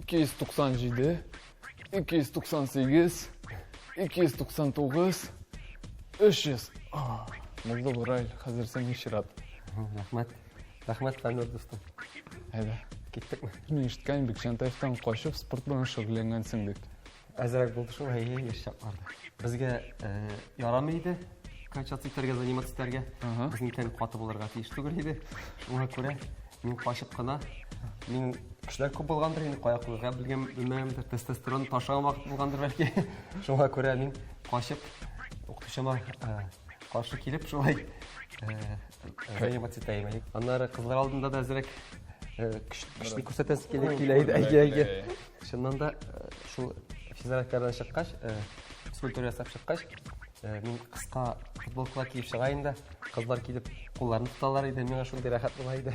297, 298, 299, 300. Булды бу, Раил, хәзер синең чират. Рәхмәт. Рәхмәт, Фәннур дустым. Әйдә. Киттекме? Мин ишеткән Бикчәнтаевтан качып спорт белән шөгыльләнгәнсең дип. Әзрәк булды шул, әйе, яшь чакларда. Безгә ярамый иде качаться итәргә, заниматься итәргә. Безнең тән каты булырга тиеш түгел иде. Шуңа күрә мин качып кына, мин көчләр күп булгандыр инде, кая куярга белгән белмәгәндер, тестостерон ташыган вакыт булгандыр бәлки. Шуңа күрә мин качып укытучыма каршы килеп шулай заниматься итә идем. Аннары кызлар алдында да әзрәк көчле күрсәтәсе килә иде. Әйе, әйе. Чыннан да шул физзарядкадан чыккач, физкультура ясап чыккач, мин кыска футболкалар киеп чыга инде. Кызлар килеп кулларын тоталар иде, миңа шундый рәхәт була иде.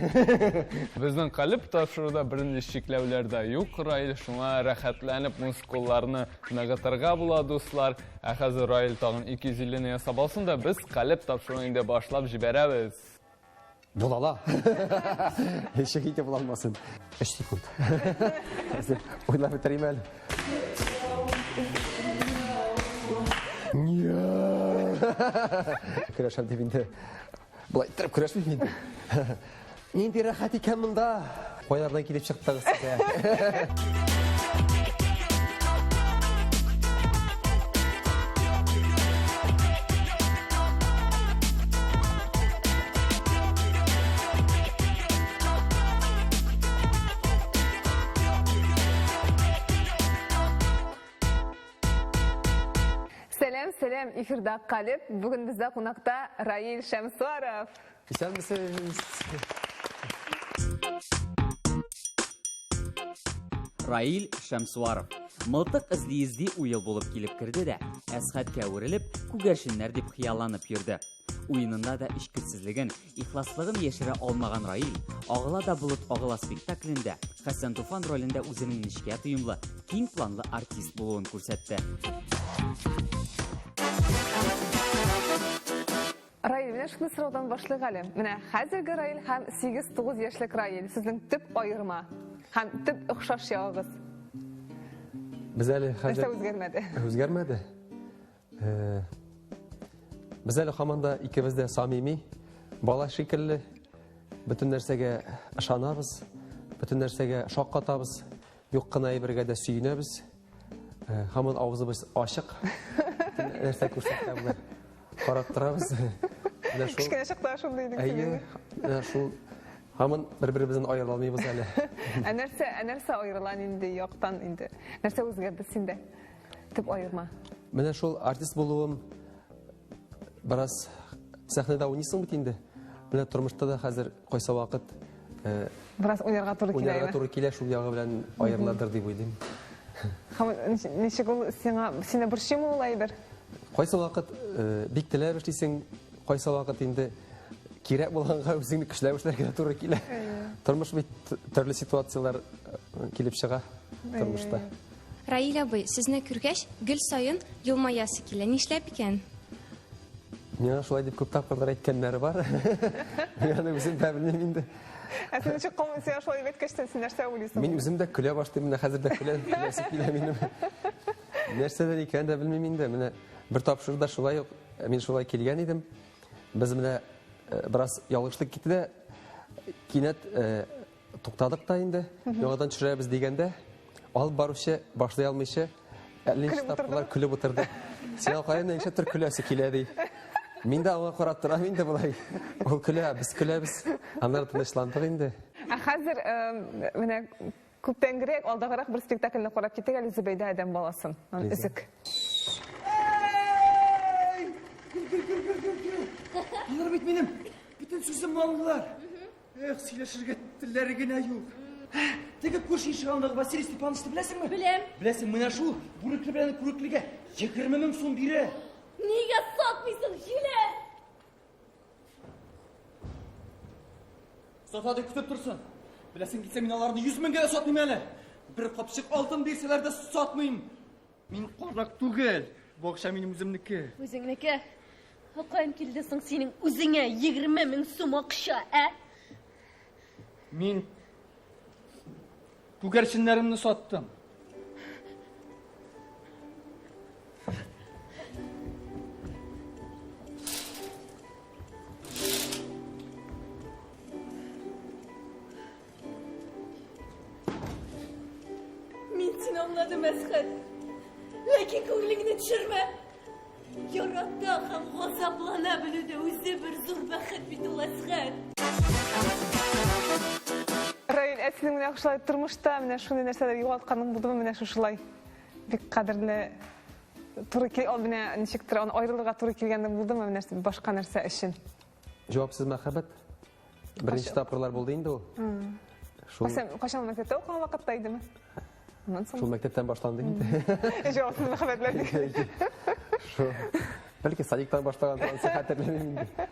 Безнең калеб тапшыруда бернинди чикләүләр дә юк, Раил, шуңа рәхәтләнеп мускулларны ныгытырга була, дуслар. Ә хәзер Раил тагын 250 не ясап алсын да, без калеб тапшыруын инде башлап җибәрәбез. Була ала. Ничек итеп була алмасын. 3 секунд. Хәзер уйлап бетерим әле. Көрәшәм дип инде. Болай иттереп көрәшмим инде. Нинди рәхәт икән монда. Кайлардан килеп чыктыгыз сез? Сәлам, сәлам, эфирда Калеб. Бүген бездә кунакта Раил Шәмсуаров. Исәнмесез. Раил Шәмсуаров. Мылтык эзли-эзли уел булып килеп керде дә, Әсхәткә әверелеп, күгәрченнәр дип хыялланып йөрде. Уенында да эчкерсезлеген, ихласлыгын яшерә алмаган Раил, Агыла да болыт агыла спектаклендә Хәсән Туфан ролендә үзенең нечкә тоемлы, киң планлы артист булуын күрсәтте. Раил, менә шундый сораудан башлыйк әле. Менә хәзерге Раил һәм 8-9 яшьлек Раил, сезнең төп аерма һәм төп охшаш ягыгыз. Без әле хәзер Нәрсә үзгәрмәде? Үзгәрмәде. Э, без әле һаман да икебез дә самими, бала шикелле бөтен нәрсәгә ышанабыз, бөтен нәрсәгә шаккатабыз, юк кына әйбергә дә сөенәбез. Э, һаман авызыбыз ачык. Нәрсә күрсәк тә болай карап торабыз. Менә шул. Кечкенә чакта шундый идек. Әйе, менә шул. Һаман бер-беребездән аерыла алмыйбыз әле. Ә нәрсә, ә нәрсә аерыла нинди яктан инде? Нәрсә үзгәрде синдә? Төп аерма. Менә шул артист булуым бераз сәхнәдә уйныйсың бит инде. Менә тормышта да хәзер кайсы вакыт э, бераз уйнарга туры килә. Уйнарга туры килә, шул ягы белән аерыладыр дип уйлыйм. Һәм ничек ул сиңа, сине борчыймы ул әйбер? Кайсы вакыт э, бик теләп эшлисең, кайсы вакыт инде кирәк булганга үзеңне көчләп эшләргә туры килә. Тормыш бит төрле ситуацияләр э, килеп чыга тормышта. Раил абый, сезне күргәч, гел саен елмаясы килә. Нишләп икән? Миңа шулай дип күп тапкырлар әйткәннәре бар. Мин аны үзем дә белмим инде. Ә син ничек калмый, сиңа шулай дип әйткәч, син нәрсә уйлыйсың? Мин үзем дә көлә башлыйм, менә хәзер дә көләм, көләсе килә минем. Нәрсәдән икәнен дә белмим инде. Менә бер тапшыруда шулай ук мин шулай килгән идем. Без менә э, бераз ялгышлык китте дә, кинәт э, Туктадык та инде, яңадан төшерәбез дигәндә, алып баручы башлый алмыйча, әллә ничә тапкырлар көлеп утырды. Сиңа каян нишләптер көләсе килә ди. Мин дә аңа карап торам инде болай. Ул көлә, без көләбез. Аннары тынычландык инде. Ә хәзер менә күптәнгерәк, алдагырак бер спектакльне карап китик әле Зөбәйдә адәм баласын. Өзек. Алар бит минем бөтен сүземне алдылар. Эх, сөйләшергә телләре генә юк. Теге күрше ишегалдындагы Василий Степановичны беләсеңме? Беләм. Беләсең, менә шул бүрекле белән күреклегә 20 мең сум бирә. Нигә сатмыйсың, җиләр? Сата дип көтеп торсын. Беләсең килсә, мин аларны 100 меңгә дә сатмыйм әле. Бер капчык алтын бирсәләр дә сатмыйм. Мин карак түгел. Бу акча минем үземнеке. Үзеңнеке? Ә каян килде соң синең үзеңә 20 мең сум акча, ә? Мин... Күгәрченнәремне саттым. Мин сине аңладым, Әсхәт. Ләкин күңелеңне төшермә. Ярата һәм газаплана белү дә үзе бер зур бәхет бит ул, Әсхәт. Раил, ә синең менә шулай тормышта менә шундый нәрсәләр югалтканың булдымы? Менә шушылай бик кадерле туры кил, ул менә ничектер аны аерылырга туры килгәнең булдымы менә башка нәрсә өчен? Җавапсыз мәхәббәт. Беренче тапкырлар булды инде ул. Шул Кайчан, кайчан мәктәптә укыган вакытта идеме? Аннан соң. Шул мәктәптән башланды инде. Җавапсыз мәхәббәтләр. Шул. Бәлки садиктан башлаган, анысы хәтерләмим инде.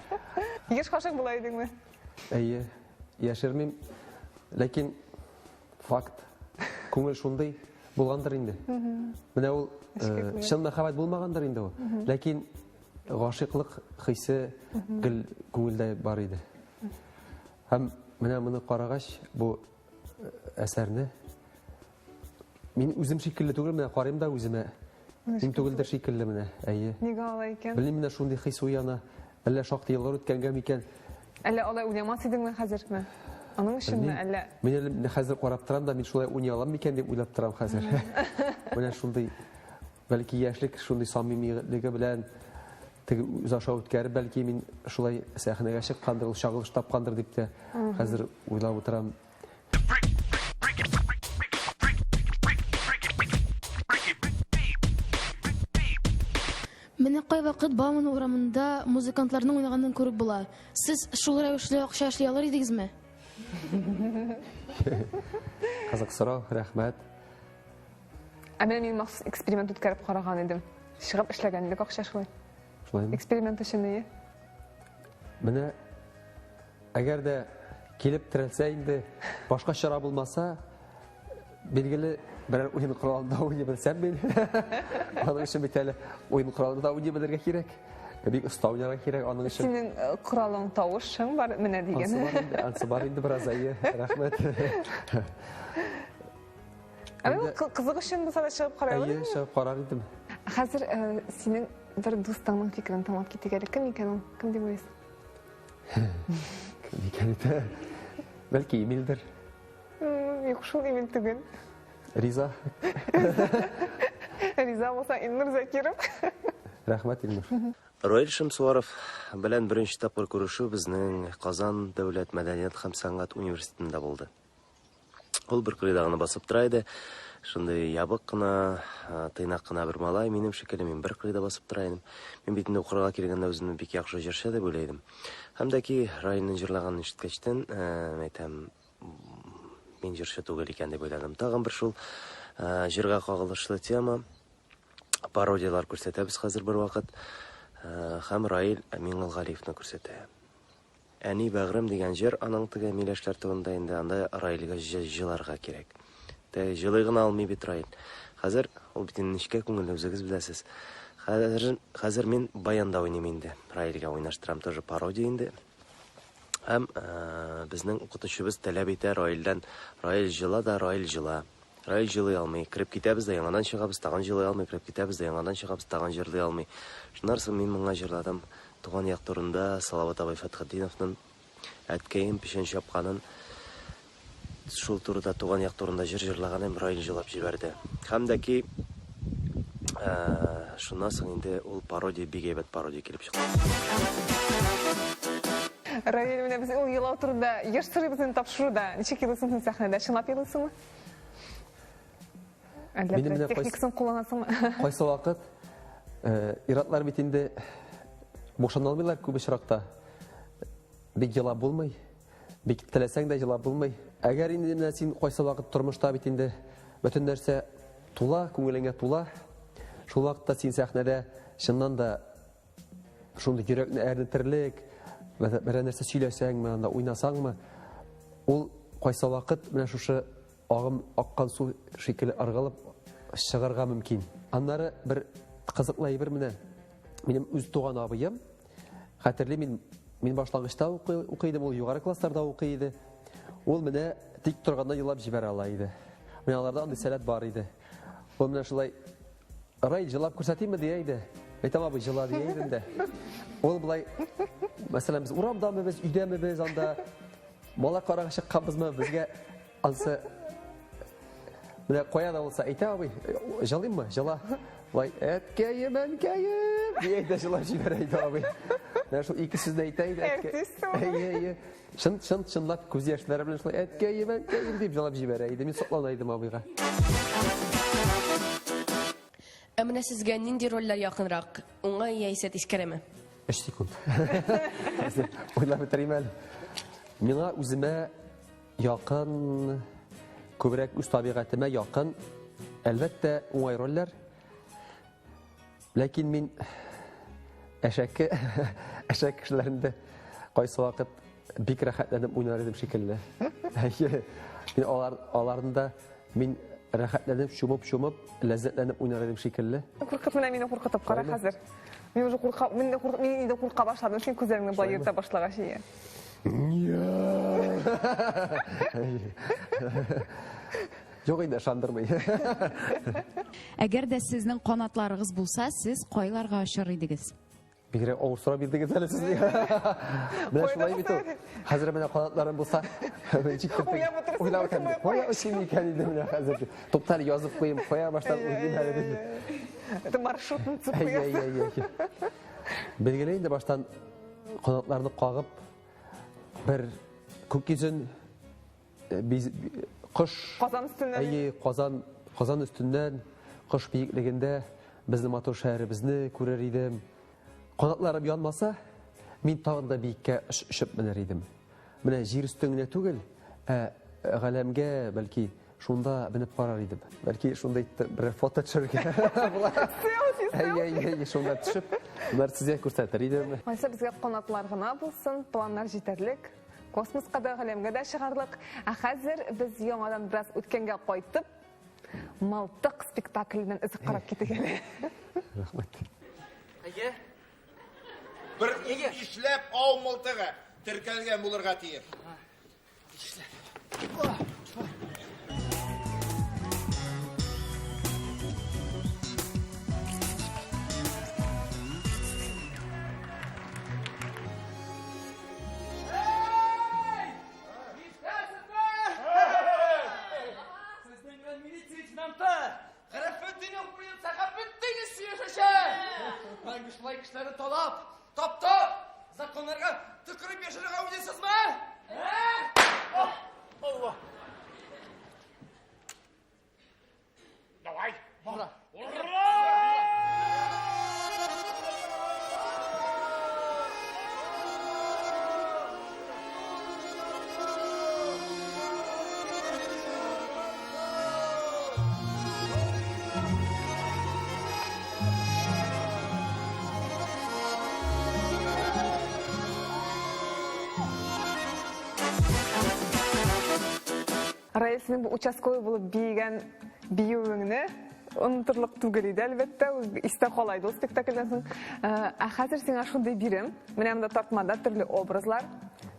Еш гашыйк була идеңме? Әйе, яшермим. Ләкин факт, күңел шундый булгандыр инде. Менә ул э, чын мәхәббәт булмагандыр инде ул. Ләкин Гашыйклык хисе гел күңелдә бар иде. Һәм менә моны карагач, бу э, әсәрне мин үзем шикелле түгел, менә карыйм да үземә. Мин түгелдер шикелле менә, әйе. Нигә алай икән? Белмим, менә шундый хис уяна. Әллә шактый еллар үткәнгә микән? Әллә алай уйнамас идеңме хәзерме? Аның өченме әллә? Мин әле хәзер карап торам да, мин шулай уйный алам микән дип уйлап торам хәзер. Менә шундый Бәлки яшьлек шундый самимилеге белән теге үз аша үткәреп, бәлки мин шулай сәхнәгә чыккандыр, ул чагылыш тапкандыр дип тә хәзер уйлап утырам. Менә кайвакыт Бауман урамында музыкантларның уйнаганын күреп була. Сез шул рәвешле акча эшли алыр идегезме? Кызык сорау, рәхмәт. Ә менә мин махсус эксперимент үткәреп караган идем. Чыгып эшләгән идек акча шулай. Шулаймы? Эксперимент өчен әйе. Менә әгәр дә килеп терәлсә инде, башка чара булмаса, билгеле, берәр уен коралында уйный белсәм мин. Аның өчен бит әле уен коралында уйный белергә кирәк. Бик оста уйнарга кирәк аның өчен. Синең э, коралың тавышың бар, менә дигән. Ансы бар инде, ансы бар инде бераз, әйе. Рәхмәт. Ә мин кызык өчен булса да чыгып карай алыр идем. Әйе, чыгып карар идем. Хәзер э, синең бер дустыңның фикерен тыңлап китик әле. Кем икән ул? Кем дип уйлыйсың? Кем икән инде? Бәлки Эмильдер. Юк, шул Эмиль түгел. Риза. Риза булса Илнур Закиров. Рәхмәт, Илнур. Раил Шәмсуаров белән беренче тапкыр күрешү безнең Казан дәүләт мәдәният һәм сәнгать университетында булды. Ул бер кырыйда гына басып тора иде. Шундый ябык кына, тыйнак кына бер малай, минем шикелле, мин бер кырыйда басып тора идем. Мин бит инде укырга килгәндә үземне бик яхшы җырчы дип уйлый идем. Һәм дә ки Раилнең җырлаганын ишеткәчтен, әйтәм, мин җырчы түгел икән дип уйладым. Тагын бер шул җырга кагылышлы тема. Пародияләр күрсәтәбез хәзер бер вакыт. Һәм Раил Миңылгалиевны күрсәтә. Әни бәгърем дигән җыр аның теге миләшләр турында инде, анда Раилгә җыларга кирәк. Теге җылый гына алмый бит Раил. Хәзер ул бит инде нечкә күңелле, үзегез беләсез. Хәзер, хәзер мин баянда уйныйм инде. Раилгә уйнаштырам тоже пародия инде. Һәм э, безнең укытучыбыз таләп итә Раилдән, Раил җыла да, Раил җыла. Раил җылый алмый. Кереп китәбез дә яңадан чыгабыз, тагын җылый алмый, кереп китәбез дә яңадан чыгабыз, тагын җырлый алмый. Шуннан соң мин моңа җырладым. Туган як турында Салават абый Фәтхетдиновның Әткәем печән чапканын, шул турыда туган як турында җыр җырлаган идем, Раил җылап җибәрде. Һәм дә ки, шуннан соң инде ул пародия бик әйбәт пародия килеп чыкты. Раил, менә без ул елау турында еш сорыйбыз инде тапшыруда. Ничек елыйсың син сәхнәдә? Чынлап елыйсыңмы? Әллә Минем менә техникасын кулланасыңмы? Кайсы вакыт э, иратлар бит инде бушана алмыйлар күп очракта. Бик елап булмый. Бик теләсәң дә елап булмый. Әгәр инде менә син кайсы вакыт тормышта бит инде бөтен нәрсә тула, күңелеңә тула. Шул вакытта син сәхнәдә чыннан да шундый йөрәкне әрнетерлек, берәр нәрсә сөйләсәңме, анда уйнасаңмы, ул кайсы вакыт менә шушы агым аккан су шикелле ыргылып чыгарга мөмкин. Аннары бер кызыклы әйбер менә минем үз туган абыем, хәтерлим, мин, мин башлангычта укый, укый идем, ул югары классларда укый иде. Ул менә тик торганда елап җибәрә ала иде. Менә аларда андый сәләт бар иде. Ул менә шулай Рай җылап күрсәтимме дия иде. Әйтәм абый җыла дия идем дә. Ул болай мәсәлән без урамдамы без, өйдәме без анда бала карага чыкканбызмы, безгә ансы менә кая да булса әйтә абый, җылыйммы? Җыла. Болай әткәем, әнкәем дия иде, җылап җибәрә иде абый. Менә шул ике сүзне әйтә иде. Әйе, әйе. Чын, чын, чынлап күз яшьләре белән шулай әткәем, әнкәем дип җылап җибәрә иде. Мин соклана идем абыйга. Ә менә сезгә нинди рольләр якынрак? Уңай яисә тискәреме? Өч секунд. Уйлап бетерим әле. Миңа үземә якын, күбрәк үз табигатемә якын, әлбәттә, уңай рольләр. Ләкин мин әшәке, әшәке кешеләрне дә кайсы вакыт бик рәхәтләнеп уйнар идем шикелле. Әйе. Мин алар, аларны да мин рәхәтләнеп, чумып-чумып, ләззәтләнеп уйнар идем шикелле. Куркыт менә мине куркытып кара хәзер. Мин уже курка, мин дә курк, мин инде курка башладым, син күзләреңне болай йөртә башлагач, ие. Юк инде, ышандырмый. Әгәр дә сезнең канатларыгыз булса, сез кайларга очар идегез? Бигрәк авыр сорау бирдегез әле сез. Менә шулай бит ул. Хәзер менә канатларым булса, ничек уйлап үтәм. Кая очыйм икән инде менә хәзер. Тукта әле язып куйым, кая баштан уйлыйм әле дип. Это маршрутны төзеп куясың. Билгеле инде баштан канатларны кагып бер күк йөзен Э, кош Казан өстеннән. Әйе, Казан, Казан өстеннән кош биеклегендә безнең матур шәһәребезне күрер идем. Канатларым янмаса, мин тагын да биеккә очып менәр идем. Менә җир өстен генә түгел, ә галәмгә бәлки шунда менеп карар идем. Бәлки шунда бер фото төшерергә була. Селфи, селфи. Әйе, әйе, шунда төшеп, болар сезгә күрсәтер идем. Алайса безгә канатлар гына булсын, планнар җитәрлек. Космоска да, галәмгә дә чыгарлык. Ә хәзер без яңадан бераз үткәнгә кайтып, Мылтык спектакленнән өзек карап китик әле. Рәхмәт. Әйе. Бер ишләп ау мылтыгы теркәлгән булырга тиеш. Ишләп. Шулай кешеләрне талап, таптап, законнарга төкереп яшәргә уйлыйсызмы? Ә? Алла! Давай! Ура! Ура! Раил, синең бу участковый булып биегән биюеңне онытырлык түгел иде, әлбәттә, ул истә кала иде ул спектакльдән соң. Э, ә хәзер сиңа шундый бирем. Менә монда тартмада төрле образлар.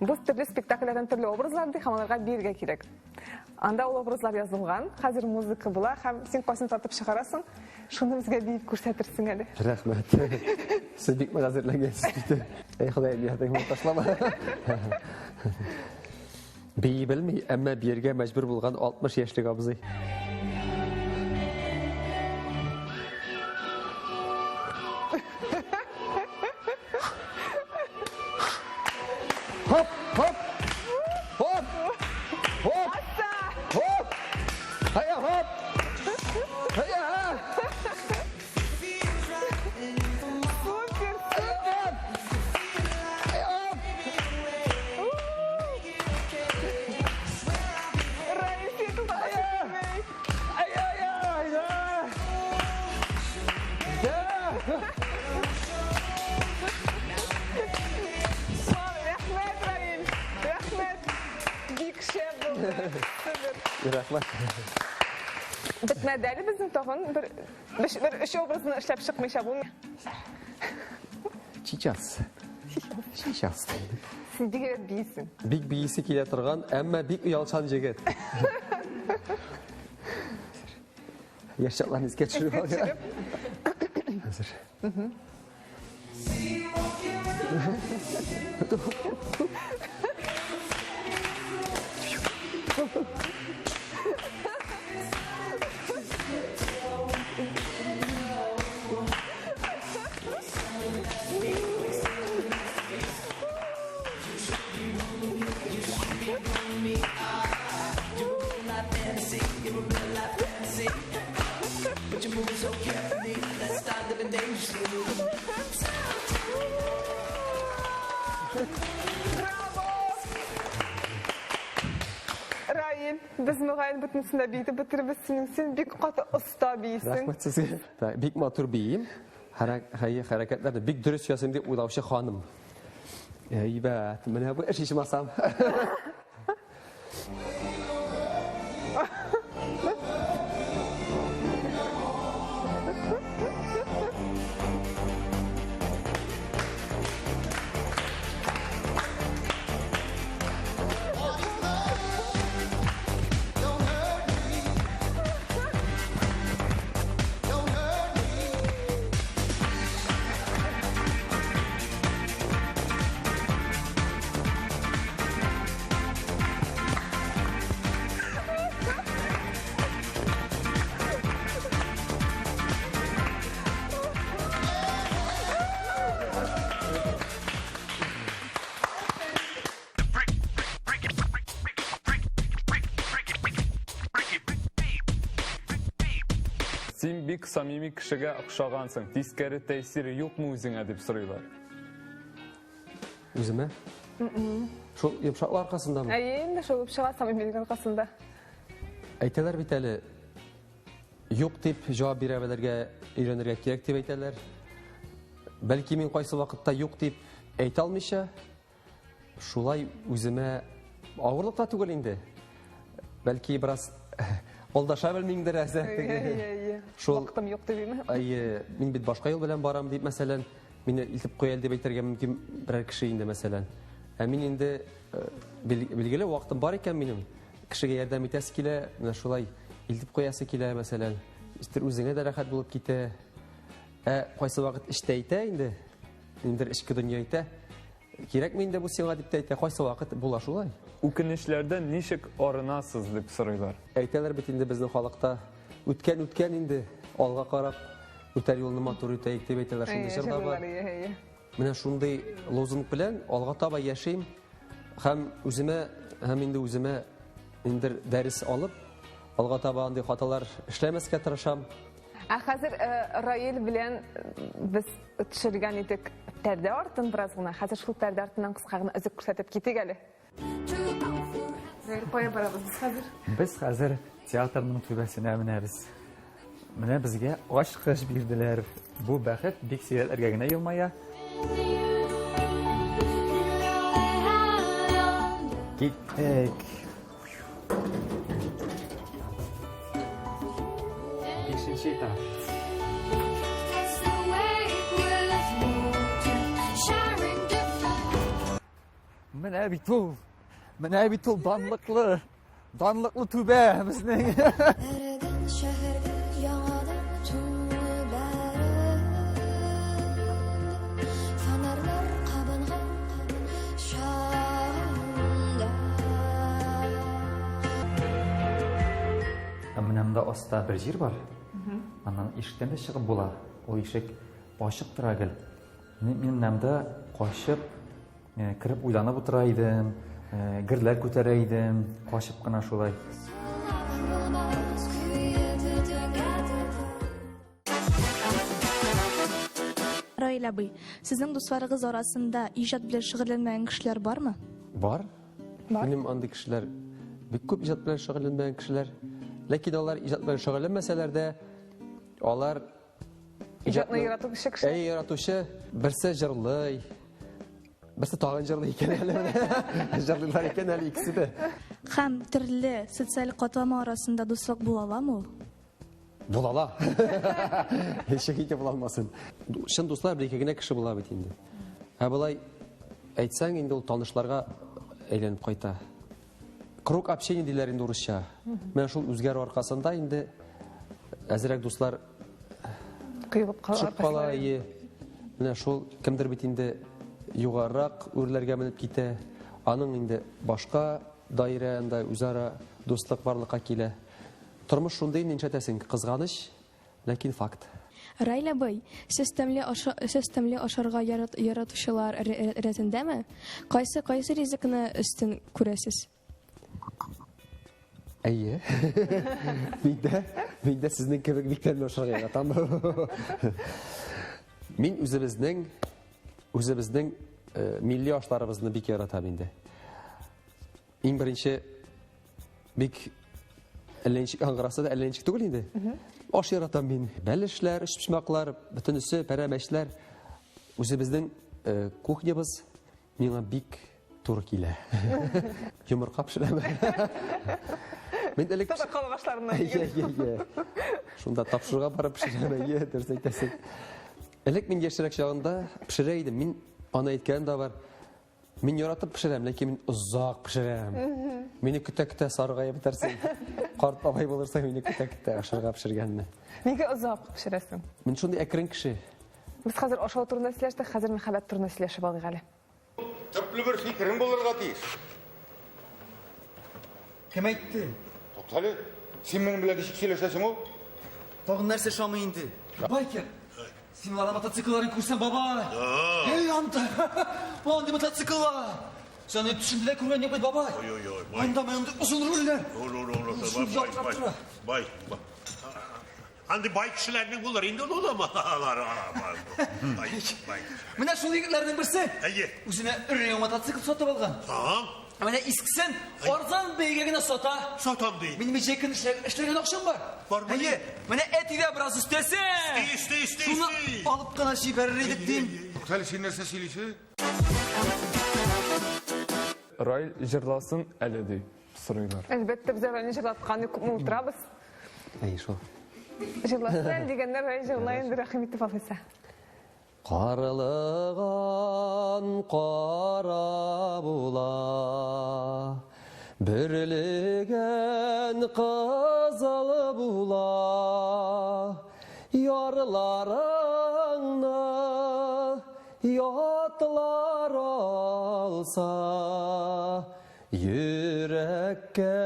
Бу төрле спектакльләрдән төрле образлар ди һәм аларга биергә кирәк. Анда ул образлар язылган, хәзер музыка була һәм син кайсын тартып чыгарасың, шуны безгә биеп күрсәтерсең әле. Рәхмәт. Сез бик нык әзерләнгәнсез бит. Әй, Ходаем, ярдәмеңне ташлама. Бии белми, әмма биергә мәҗбүр булган 60 яшьлек абзый. Хоп, хоп, хоп, хоп, хоп, хая, хоп, хая. Супер, супер! Раил, син тотасың. Ай-ай-ай, да! Да! Рәхмәт, Раил! Рәхмәт! Бик шәп булды. Супер. Рәхмәт. Бетмәде әле безнең тагын бер бер өч образны эшләп чыкмыйча булмый. Сейчас. Сейчас. Син бик әйбәт биисең. Бик биисе килә торган, әмма бик оялчан җегет. Яшь чакларны искә төшереп алып. Хәзер. Раил, без мөгаен бөтенесен дә биетеп бетерербез. Синең син бик каты оста биисең. Рәхмәт сезгә. Бик матур биим. Хәрәкәтләрне бик дөрес ясыйм дип уйлаучы ханым. Әйбәт, менә бу эш ичмасам. Син бик самими кешегә охшагансың. Тискәре тәэсире юкмы үзеңә дип сорыйлар. Үземә? Шул йомшаклар аркасындамы? Әйе, инде шул чыга самимилек аркасында. Әйтәләр бит әле, юк дип җавап бирә белергә өйрәнергә кирәк дип әйтәләр. Бәлки мин кайсы вакытта юк дип әйтә алмыйча, шулай үземә авырлык та түгел инде. Бәлки бераз алдаша белмимдер әзер. Әйе, Шул Вакытым юк дип име? Әйе, мин бит башка юл белән барам дип, мәсәлән, мине илтеп куй әле дип әйтергә мөмкин берәр кеше инде, мәсәлән. Ә мин инде билгеле вакытым бар икән минем. Кешегә ярдәм итәсе килә, менә шулай илтеп куясы килә, мәсәлән. Истер үзеңә дә рәхәт булып китә. Ә кайсы вакыт эштә әйтә инде, ниндидер эчке дөнья әйтә. Кирәкме инде бу сиңа дип тә әйтә, кайсы вакыт була шулай. Үкенечләрдән ничек арынасыз дип сорыйлар. Әйтәләр бит инде безнең халыкта, үткән үткән инде, алга карап, үтәр юлны матур үтәйек дип әйтәләр, шундый җыр да бар. Менә шундый лозунг белән алга таба яшим һәм үземә, һәм инде үземә ниндидер дәрес алып, алга таба андый хаталар эшләмәскә тырышам. Ә хәзер Раил белән без төшергән идек пәрдә артын бераз гына. Хәзер шул пәрдә артыннан кыска гына өзек күрсәтеп китик әле. Раил, кая барабыз без хәзер? Без хәзер театрның түбәсенә менәбез. Менә безгә ачкыч бирделәр. Бу бәхет бик сирәкләргә генә елмая. Киттек. Бишенче этаж. Менә бит ул. Менә бит ул данлыклы, данлыклы түбә безнең. Ә менә монда аста бер җир бар. Аннан ишектән дә чыгып була. Ул ишек ачык тора гел. Мин менә монда качып, кереп уйланып утыра идем, герләр күтәрә идем, качып кына шулай. Раил абый, сезнең дусларыгыз арасында иҗат белән шөгыльләнмәгән кешеләр бармы? Бар. Бар. Минем андый кешеләр бик күп иҗат белән шөгыльләнмәгән кешеләр. Ләкин алар иҗат белән шөгыльләнмәсәләр дә, алар иҗатны яратучы кеше. Әй, яратучы, берсе җырлый, берсе тагын җырлый икән әле. Җырлыйлар икән әле икесе дә. Һәм төрле социаль катлама арасында дуслык була аламы ул? Була ала. Ничек итеп була алмасын. Чын дуслар бер ике генә кеше була бит инде. Ә болай әйтсәң, инде ул танышларга әйләнеп кайта. Круг общения диләр инде урысча. Менә шул үзгәрү аркасында инде Әзрәк дуслар коелып кала. Төшеп кала, әйе. Менә шул кемдер бит инде югарырак үрләргә менеп китә. Аның инде башка даирә анда үзара дуслык барлыкка килә. Тормыш шундый инде, нишләтәсең, кызганыч, ләкин факт. Раил абый, сез тәмле аша, сез тәмле ашарга ярат, яратучылар рәтендәме? Кайсы кайсы ризыкны өстен күрәсез? Әйе. Мин дә, мин дә сезнең кебек бик тәмле ашарга яратам. Мин үзебезнең үзебезнең э, милли ашларыбызны бик яратам инде. Иң беренче бик әллә ничек аңгыраса да әллә ничек түгел инде. Аш яратам мин. Бәлешләр, өчпочмаклар, бөтенесе пәрәмәчләр. Үзебезнең э, кухнябыз миңа бик туры килә. Йомырка пешерәм. Мин элек Татар халык ашларыннан Әйе, әйе, әйе. Шунда тапшыруга барып пешерәм, әйе, дөрес әйтәсең. Элек мин яшьрәк чагында пешерә идем. Мин аны әйткәнем дә бар. Мин яратып пешерәм, ләкин мин озак пешерәм. Мине көтә-көтә саргаеп бетәрсең. Карт бабай булырсың, мине көтә-көтә ашарга пешергәнне. Нигә озак пешерәсең? Мин шундый әкрен кеше. Без хәзер ашау турында сөйләштек, хәзер мәхәббәт турында сөйләшеп алыйк әле. Төпле бер фикерең булырга тиеш. Кем әйтте? Туктале, син минем белән ничек сөйләшәсең ул? Тагын нәрсә ошамый инде? Байкер, син алар мотоциклларын күрсәң, бабай. Эй, анда! Андый мотоцикллар! Син аны төшендә дә күргән юк бит, бабай. Ой-ой-ой, бай. Анда менә андый озын рульләр. Ой, бай, бай, бай, бай. Андый бай кешеләрнең булыр инде ул алар. Бай, бай. Менә шул егетләрнең берсе. Әйе. Үзенә өр-яңа мотоцикл сатып алган. Соң? Менә искесен арзан бәягә генә сата. Сатам ди. Минем җәй көне эшләгән акчам бар. Бармы? Әйе. Менә әти дә бераз өстәсә. Өсти, өсти, Шуны өсти. алып кына җибәрер идек дим. Туктале, син нәрсә сөйлисең? Раил җырласын әле ди, сорыйлар. Әлбәттә, без Раилне җырлаткан күпме утырабыз. Әйе, шул. Җырласын әле дигәннәр, Раил җырлай инде, рәхим итеп алайса. Карлыган кара була, Бөрлегән кызыл була, Ярларыңны ятлар алса, Йөрәккә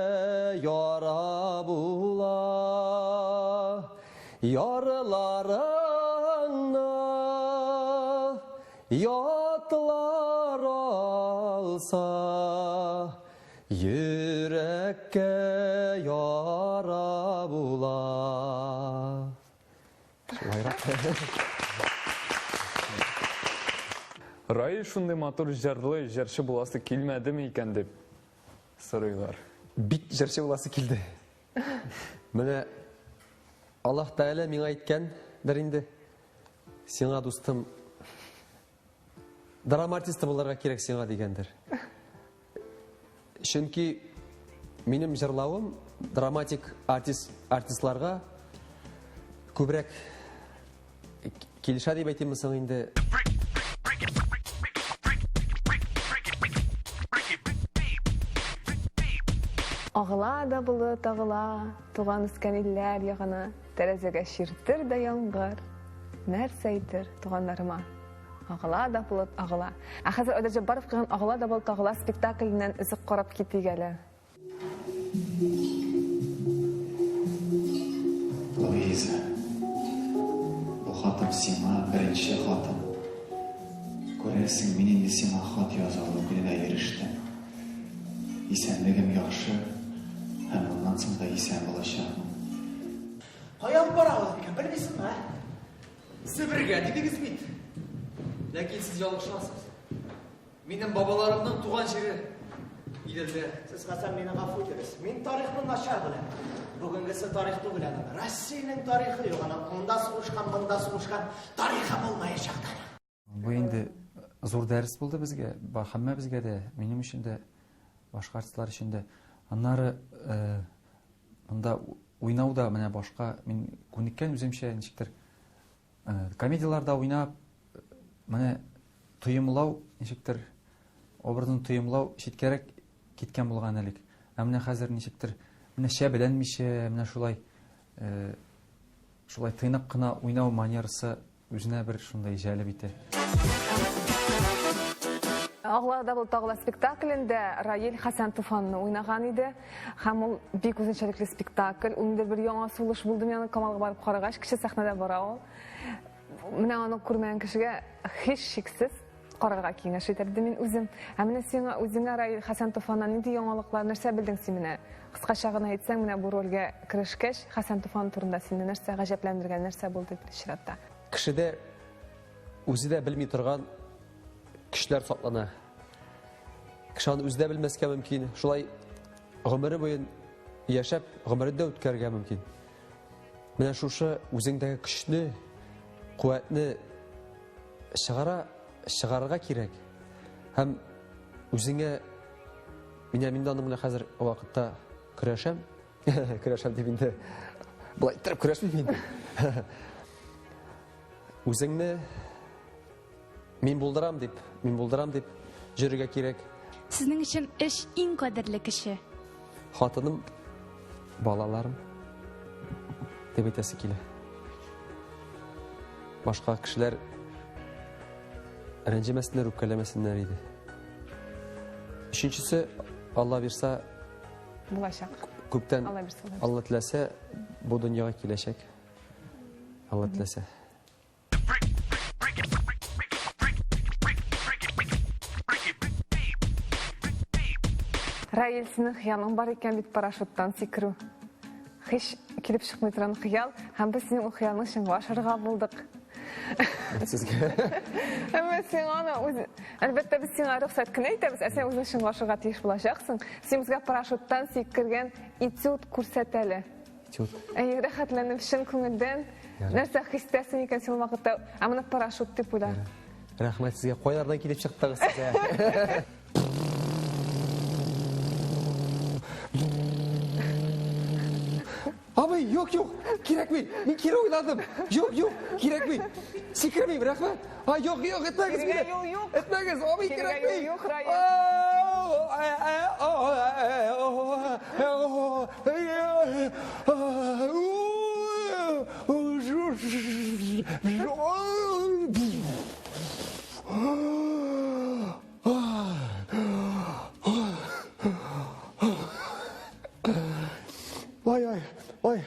яра була. Ярларыңны ятлар алса, Йөрәккә яра була. Шулайрак. Раил шундый матур җырлый, җырчы буласы килмәдеме икән дип сорыйлар. Бик җырчы буласы килде. Менә Аллаһ Тәгалә миңа әйткәндер инде. Сиңа, дустым, драма артисты булырга кирәк сиңа дигәндер. Чөнки минем җырлавым драматик артист артистларга күбрәк килешә дип әйтимме соң инде. Агыла да болыт агыла, туган үскән илләр ягына, тәрәзәгә чиртер дә яңгыр. Нәрсә әйтер туганнарыма? Агыла да болыт агыла. Ә хәзер Айдар Җаббаров куйган Агыла да болыт агыла спектакленнән өзек карап китик әле. Луиза, бу хатым сиңа беренче хатым. Күрәсең, мин инде сиңа хат яза алу көненә ирештем. Исәнлегем яхшы һәм моннан соң да исән булачакмын. Кая алып барабыз икән, белмисеңме, ә? Себергә дидегез бит. Ләкин сез ялгышасыз. Минем бабаларымның туган җире Иделдә. Сез, Хәсән, мине гафу итегез. Мин тарихны начар беләм. Бүгенгесе тарих түгел аның. Россиянең тарихы юк аның. Анда сугышкан, монда сугышкан тарихы булмаячак та. Бу инде зур дәрес булды безгә, һәммәбезгә дә, минем өчен дә, башка артистлар өчен дә. Аннары э, монда уйнау да менә башка, мин күнеккән үземчә ничектер э, комедияләрдә уйнап, менә тоемлау ничектер образын тоемлау читкәрәк киткән булган элек. Ә менә хәзер ничектер менә шәбеләнмичә, менә шулай э, шулай тыйнак кына уйнау манерасы үзенә бер шундый җәлеп итә. Агла да тагыла спектаклендә Раил Хәсән Туфанны уйнаган иде. Һәм ул бик үзенчәлекле спектакль. Ул инде бер яңа сулыш булды мин аны Камалга барып карагач, кече сәхнәдә бара ул. Менә аны күрмәгән кешегә һичшиксез карарга киңәш итәр идем мин үзем. Ә менә сиңа үзеңә Раил Хәсән Туфаннан нинди яңалыклар, нәрсә белдең син менә? Кыскача гына әйтсәң, менә бу рольгә керешкәч, Хәсән Туфан турында сине нәрсә гаҗәпләндергән, нәрсә булды беренче чиратта? Кешедә үзе дә белми торган көчләр саклана. Кеше аны үзе дә белмәскә мөмкин. Шулай гомере буен яшәп, гомерен дә үткәрергә мөмкин. Менә шушы үзеңдәге көчне, куәтне чыгара, чыгарырга кирәк. Һәм үзеңә менә мин аның белән хәзер вакытта көрәшәм. Көрәшәм дип инде болай иттереп көрәшмим инде. Үзеңне мин булдырам дип, мин булдырам дип йөрергә кирәк. Сезнең өчен эш иң кадерле кеше. Хатыным, балаларым дип әйтәсе килә. Башка кешеләр рәнҗемәсеннәр, үпкәләмәсеннәр иде. Өченчесе, Алла бирса, булачак. Күптән Алла бирса, Алла теләсә, бу дөньяга киләчәк. Алла теләсә. Раил, синең хыялың бар икән бит парашюттан сикерү. Һич килеп чыкмый торган хыял, һәм без синең ул хыялны чынга ашырырга булдык. Сезгә. Әмма сиңа аны үз, әлбәттә, без сиңа рөхсәт кенә итәбез, ә син үзең чынга ашырга тиеш булачаксың. Син безгә парашюттан сикергән этюд күрсәт әле. Этюд. Әй, рәхәтләнеп, чын күңелдән. Нәрсә хис итәсең икән син ул вакытта? Ә моны парашют дип уйла. Рәхмәт сезгә. Кайлардан килеп чыктыгыз сез, ә? Абый, юк, юк, кирәкми. Мин кире уйладым. Юк, юк, кирәкми. Сикермим, рәхмәт. А, юк, юк, этмәгез мине. Юл юк. Этмәгез, абый, кирәкми. Юл юк, Раил. Ой, ой, ой.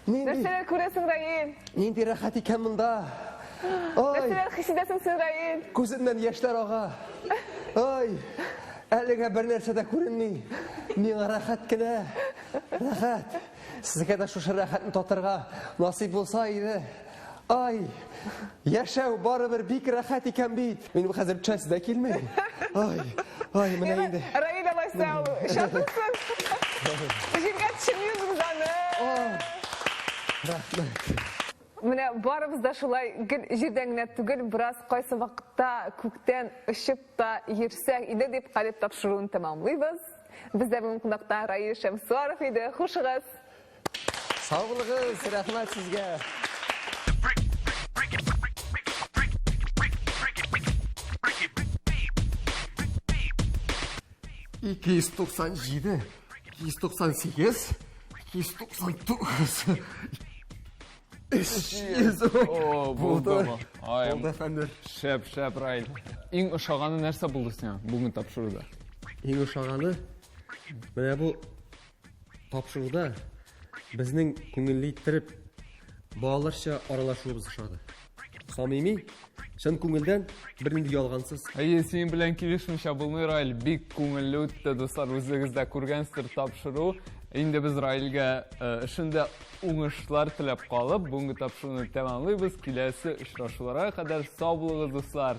Нинди? Нәрсәләр күрәсең, Раил? Нинди рәхәт икән монда. Ой. Нәрсәләр хис итәсең син, Раил? Күземнән яшьләр ага. Ой. Әлегә бер нәрсә дә күренми. Миңа рәхәт кенә. Рәхәт. Сезгә дә шушы рәхәтне татырга насыйп булса иде. Ай, яшәү барыбер бик рәхәт икән бит. Минем хәзер төшәсе дә килми. Ай, ай, менә инде. Раил алайса ул шатырсын. Җиргә төшермибез без аны. Рәхмәт. Менә барыбыз да шулай гел җирдән генә түгел, бераз кайсы вакытта күктән очып та йөрсәк иде дип калеб тапшыруын тәмамлыйбыз. Бездә бүген кунакта Раил Шәмсуаров иде. Хушыгыз. Сау булыгыз, рәхмәт сезгә. 297, 298, 299, 300. О, булдымы? Ай, Булды, әфәндем. Шәп, шәп, Раил. Иң ошаганы нәрсә булды сиңа бүген тапшыруда? Иң ошаганы менә бу тапшыруда безнең күңелле иттереп балаларча аралашуыбыз ошады. Самими, чын күңелдән, бернинди ялгансыз. Әйе, синең белән килешмичә булмый, Раил. Бик күңелле үтте, дуслар, үзегез дә күргәнсездер тапшыру. Инде без Раилгә э, эшендә уңышлар теләп калып, бүгенге тапшыруны тәмамлыйбыз. Киләсе очрашуларга кадәр сау булыгыз, дуслар.